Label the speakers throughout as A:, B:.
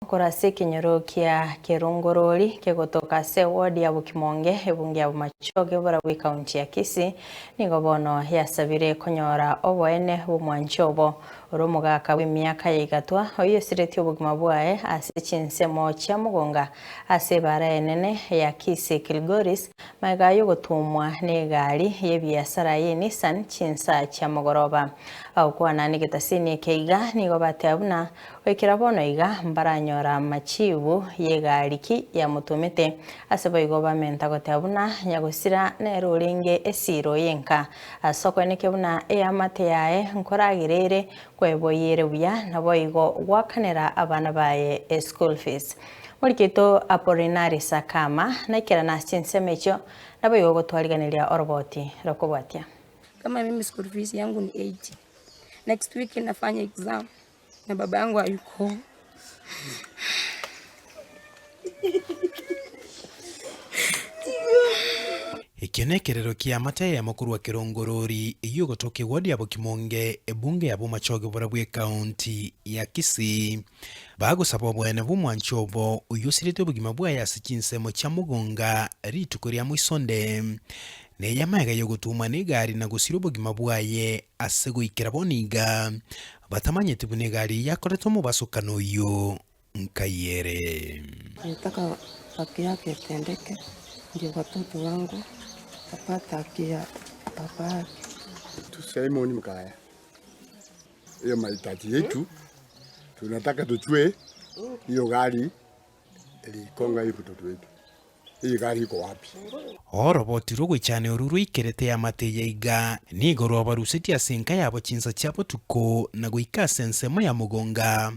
A: Korwa ase ekenyoro kia Kerongorori kegotoka ase eward ya Bokimonge, ebunge ya Bomachoge borabwo ecounty ya Kisii, nigo bono yasabire konyora oboene bw'omwanchi obo ore omogaka bw'emiaka ya igatwa oyio osiretie obogima bwaye ase chinsemo chia Mogonga ase ebaara enene ya Kisii Kilgoris magega y'ogotuomwa n'egari y'ebiasara ye Nissan chinsa chia mogoroba. Agokwana negetasini eke iga nigo bateba buna Goikera bono iga mbaranyora amachiibu y'egari ki yamotomete, ase boigo bamenta goteba buna nyagosira nere orenge esiiro y'enka. Ase okoenekia buna eamate yaye nkoragera ere, kweboyia ere buya, naboigo goakanera abana baye eschool fees. Morikito Apolinari Sakama naikerana ase chinsemo echio, naboigo gotwariganeria oroboti rokobwatia.
B: Kama mimi school fees yangu ni 80. Next week nafanya exam. Na baba yangu hayuko.
C: Ekio nekerero ki'amate eyemo korwa kerongorori eyio ogotoka eward ya Bokimonge, ebunge ya Bomachoge borabwo ekaunti ya Kisii. Bagosaba oboene bw'omwanchi obo oyio osirete obogima bwaye ase chinsemo chia Mogonga rituko ria moisonde. Neye amaiga y'ogotuomana egari na gosira obogima bwaye ase goikera bono iga, batamanyeti buna egari eyio yakorete omobasokano oyio nkai ere.
D: Nataka haki yake itendeke ndio watoto wangu wapate haki ya baba yake.
E: Simon Mkaya, hiyo mahitaji yetu tunataka tujue hiyo gari iligonga hii mtoto wetu. Hii gari iko wapi?
C: Oroboti rw'ogoichania oru roikerete eamate eye iga nigo rwabarusetie ase enka yabo chinsa chia botuko na goika ase ensemo ya mogonga,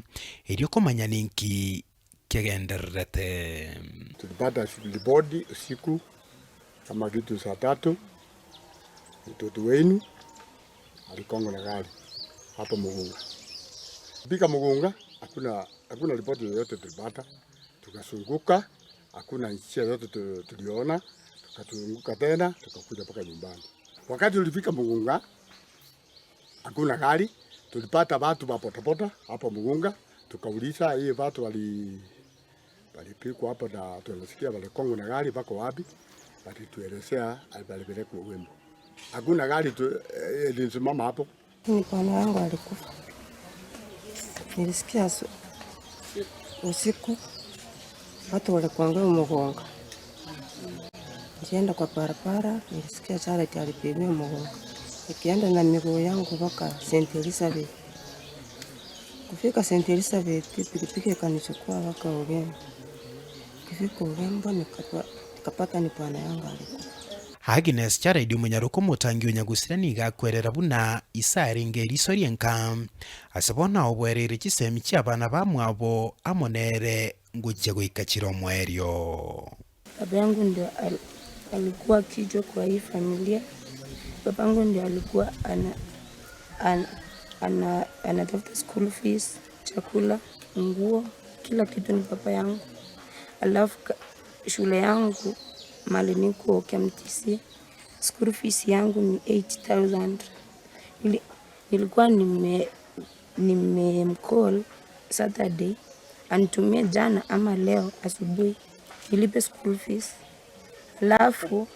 C: erio komanya ninki kegendererete.
E: Tulipata ripoti usiku kama kitu saa tatu, mtoto wenu aligongwa na gari hapo Mugunga. Fika Mugunga hakuna hakuna ripoti yoyote tulipata, tukazunguka hakuna njia yoyote tuliona, tukazunguka tena tukakuja mpaka nyumbani. Wakati tulifika Mugunga hakuna gari, tulipata watu wa bodaboda hapo Mugunga, tukauliza hii watu walipikwa hapo na tunasikia waligongwa na gari wako wapi? Walituelezea walipelekwa Uwembo. Hakuna gari ilisimama hapo.
D: Ni bwana wangu alikufa. Nilisikia usiku watu walikuongea Mugonga. Nilienda kwa barabara, nilisikia Charity alipigwa Mugonga. Nikienda na miguu yangu mpaka St. Elizabeth. Kufika St. Elizabeth, pikipiki ikanichukua mpaka Ugembe. Kufika Ugembe nikapata ni bwana yangu alikufa.
C: Agnes Charedi omonyaroka omotangi o Nyagusira nigo akwerera buna ise arenge eriso ri'enka, ase bono aoboereire chisemi chi'abana bamwabo amo nere ngochia goika chire omoerio.
B: Baba yangu ndio alikuwa kichwa kwa hii familia. Baba yangu ndio alikuwa anatafuta school fees, chakula, nguo, kila kitu ni baba yangu. Alafu shule yangu mahali niko KMTC, school fees yangu ni 8000. Nilikuwa nimemcall Saturday anitumie jana ama leo asubuhi nilipe school fees. Alafu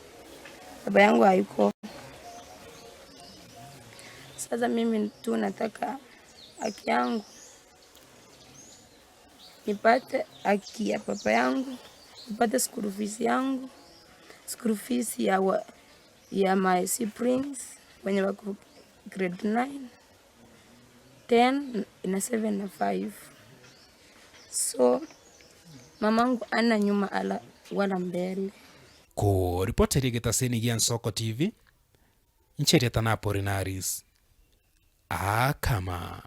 B: baba yangu hayuko. Sasa mimi tu nataka haki yangu, nipate haki ya baba yangu, nipate school fees yangu, school fees ya my siblings wenye wako grade 9, 10 na 7 na 5. So mamangu ana nyuma ala wala mbele.
C: Koripoteria egetaseni gia Nsoko TV, inche erieta na Apolinaris Akama.